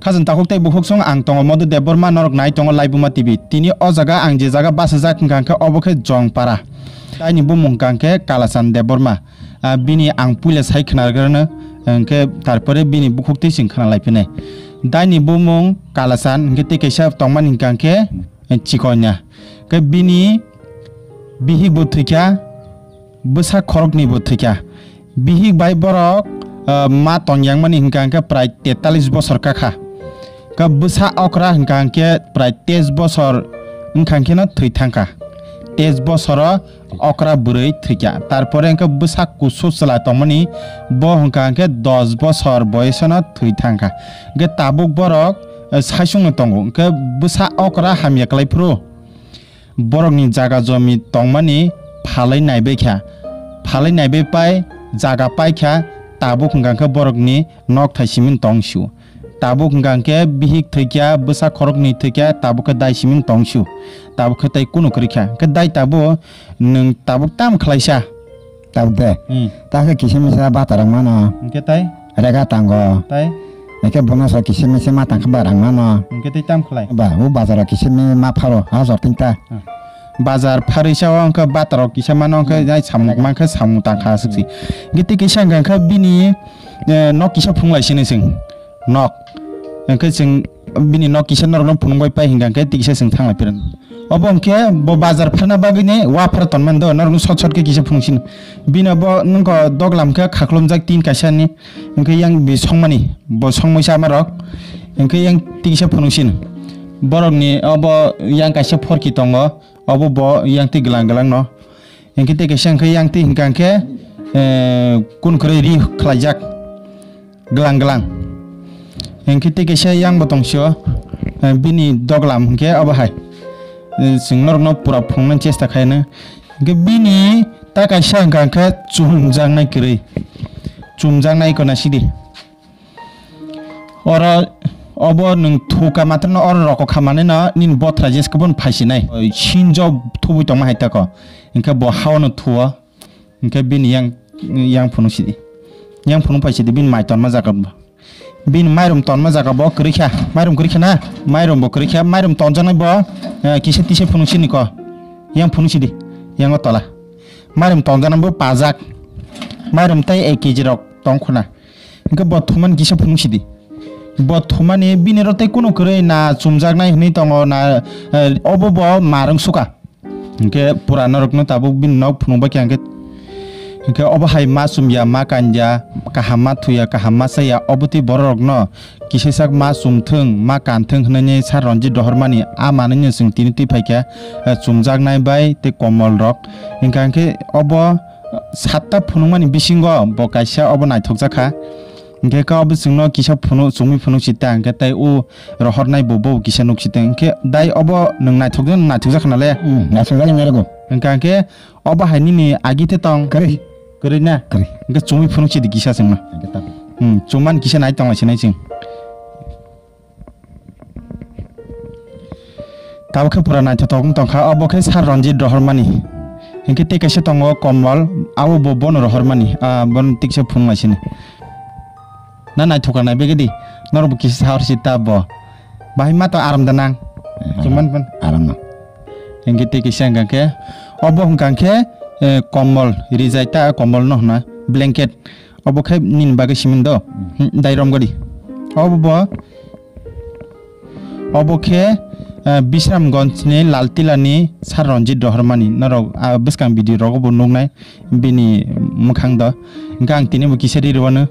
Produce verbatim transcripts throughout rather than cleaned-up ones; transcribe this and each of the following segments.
Khajang takhuk tei bukhuk song ang tongo Madhu Debbarma, norok nai tongo Laibuma T V. Tini o jaga ang je jaga bachajak hwnkha hwnkhe obo khe Jongpara. Taini bumung hwnkha hwnkhe Kalachan Debbarma. Ah, bini ang puila sai khwnagrano, hwnkhe tarpore bini bukhuk twi chwng khwnalai phinai. Daini bumung Kalachan, hwnkhe tei kaisa tongmani hwnkha hwnkhe, eh, Chikonya. Hwnkhe bini bihik bo thwikha, bwsa khoroknwi bo thwikha. Bihik bai borok, ah, ma tongyangmani hwnkha hwnkhe prai tetalis bosor kakha. Ka bwsa okra hwnkha hwnkhe prai teis bosor wngkha hwnkhe no thwi thangkha. Teis bosoro okra bwrwi thwikha. Tarpore hwnkhe bwsa kusu chwla tongmani bo hwnkha hwnkhe dos bosor boyosano thwi thangkha. Hwnkhe tabuk borok, eh, saisungno tongo. Hwnkhe bwsa okra hamya kwlai phuru borokni jaga jomi tongmani phalwi naibaikha. Phalwi naibai pai jaga paikha, tabuk hwnkha hwnkhe borokni nokthai simi tong sio. Tabuk hwnkha hwnkhe bihik thwikha, bwsa khoroknwi thwikha, tabuk khe dai simi tong sio. Tabuk khe tei kunu kwrwikha. Hwnkhe dai tabuk nwng tabuk tam khlaisa. Tabuk de. Hmm. Ta khe kisa misa bata rang mano. Hwnkhe tai? Rega tango. Tai? Hwnkhe bono so kisa misa ma tang khe ba rang mano. Hwnkhe tai tam khlai? Ba, o bazar o kisa mi ma pharo, ha jor tin ta. Hmm. Bazar pharwi sa o hwnkhe bata rok kisa mano hwnkhe Hmm. jai samung ma khe samung tang kha aswk si. Hwnkhe tei kisa hwnkha hwnkhe bini, eh, nok kisa phunuk lai sini chwng. Nok. Hwnkhe chwng bini nok kisa norokno phunuk bai pai hwnkha hwnkhe tei kisa chwng thang lai phirang. Obo hwnkhe bo bazar pharna bagwini waphar tonmani do, norokno sot sot khe kisa phunuk sini. Bini bo nwngkha doglam khe khaklumjak tin kaisa ni, hwnkhe yang bi songmani, bo songmui sa ama rok, hwnkhe yang tei kisa phunuk sini. Borokni obo yang kaisa phorki tongo, obo bo yang tei glang glang no. Hwnkhe tei kaisa hwnkhe yang tei hwnkha hwnkhe, eh, kun kwrwi ri khlaijak. Glang glang. Hwnkhe tei kaisa yang bo tong sio, eh, bini doglam hwnkhe obo hai. Eh, chwng norokno pura phunuknani chesta khaino. Hwnkhe bini ta kaisa hwnkha hwnkhe chumjaknai kwrwi. Chumjaknai kona sidi. Oro obo nwng thuka matrano oro roko khamanino nini bothra jeske bono phaisinai. Sinjo thubui tongma hai tako. Hwnkhe bo haono thuo. Hwnkhe bini yang, yang phunuk sidi. Yang phunuk phai sidi, bini mai tonma jaga bo. Bini mairum tonma jaga bo kwrwi kha. Mairum kwrwi kha na? Mairum bo kwrwi kha. Mairum tonjaknai bo, eh, kisa tisa phunuk sini ko. Yang phunuk sidi. Yang o tola. Mairum tonjaknai bo pajak. Mairum tai ek K G rok tong khuna. Hwnkhe bo thumani kisa phunuk sidi. Bo thumani bini ro tei kunu kwrwi na chumjaknai hwnwi tongo na, eh, obo bo marwng suka. Hwnkhe pura norokno tabuk bini nok phunukbai khe hwnkhe, hwnkhe obo hai ma chumya, ma kanja, kaham ma thuya, kaham ma chaya, obo twi bororokno kisasak ma chumthwng, ma kanthwng hwnwi sa Ranjit rohormani, a manwino chwng tini twi phaikha, eh, chumjaknai bai tei komol rok. Hwnkha hwnkhe obo satta phunukmani bisingo bo kaisa obo naithokjakha. Hwnkhe kha obo chwngno kisa phunuk, chumui phunuk sita, hwnkhe tei o rohornai bo, bo kisa nuk sita. Hwnkhe dai obo nwng naithok, naithokjak khna le? Hmm, naithokjak nai rwgo. Hwnkha hwnkhe obo hai nini agi the tong? Kwrwi. Kwrwi na? Kwrwi. Hwnkhe chumui phunuk sidi kisa chwngno. Hwnkhe tabuk. Hmm, chumani kisa nai tong lai sinai chwng. Tabuk khe pura naithothok wng tongkha, obo khe Sir Ranjit rohormani. Hinkhe tei kaisa tongo Komol, abo bo bono rohormani, ah, bono tiksa phunuk lai sini. Na naithok nai begedi, norok bo kisa sahor si ta bo. Bahai ma to aram da nang. Aram. Chuman phan. Aram no. Hinkhe tei kaisa hwnkha khe, obo hwnkha khe, eh, Komol, rijai ta Komol no hwna, blanket. Obo khe nini bagwi simi do. Hmm. Hmm, dai rom gadi. Obo bo, obo khe, eh, Bisramganj ni Laltila ni Sir Ranjit rohormani. Norok, ah, bwskang video rogo bo nuknai bini mwkhang do. Hinkhe ang tini bo kisa ri rwano.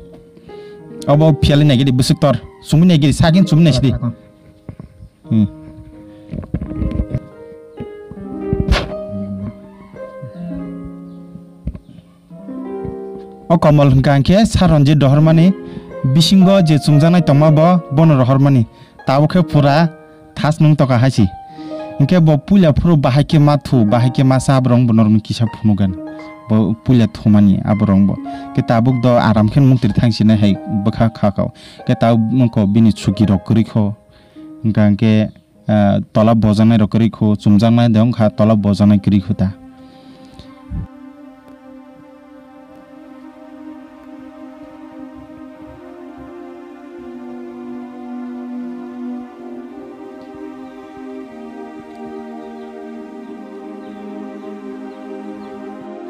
Obo phiyali nai gidi bwswk tor. Chumui nai gidi, sakin chumui nai sidi. Hmm. O Komol hwnkha hinkhe Sir Ranjit rohormani, bisingo je chumjaknai tongma bo bono rohormani. Tabuk khe pura thas nung toka hai se. Hinkhe bo puila phuru bahai khe ma thu, bahai khe ma sa aborok bo norokno kisa phunukgani. Bo puila thumani aborok bo. Khe tabuk do aram khe muktir thang sinai hai bwkha kha kha o. Khe tabuk wngkha bini chuki rok kwrwi kho. Hwnkha hinkhe, ah, tola bojaknai rok kwrwi kho, chumjaknai de wngkha tola bojaknai kwrwi kho ta.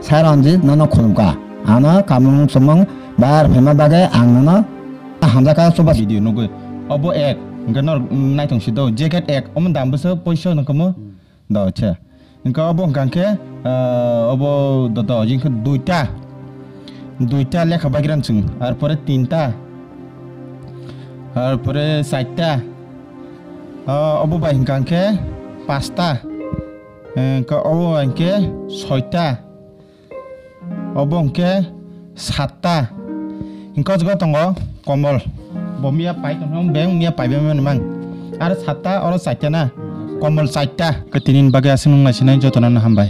Sir Ranjit nono khulumkha. Ano kamung sumung bar phaima bagwi ang nono hamjakha chuba video nugwi. Obo ek, hwnkhe nor naithong si do, jacket ek, omo dam bwswk poiso nung kamo? Do, acha. Hwnkhe obo hwnkha khe, ah, obo do, do, hwnkhe duita. Duita lekha baikran chwng, ar pore tinta. Ar pore charta. Ah, obo bai hwnkha khe pasta. Hwnkhe obo bai hwnkhe soita. Obo hwnkhe satta. Hwnkhe o jaga tongo komol. Bo miya pai tongthong beng miya pai bai mani mang. Aro satta oro charta na. Komol charta. Khe tini bagwi aswk nung naisinai jotono no hambai.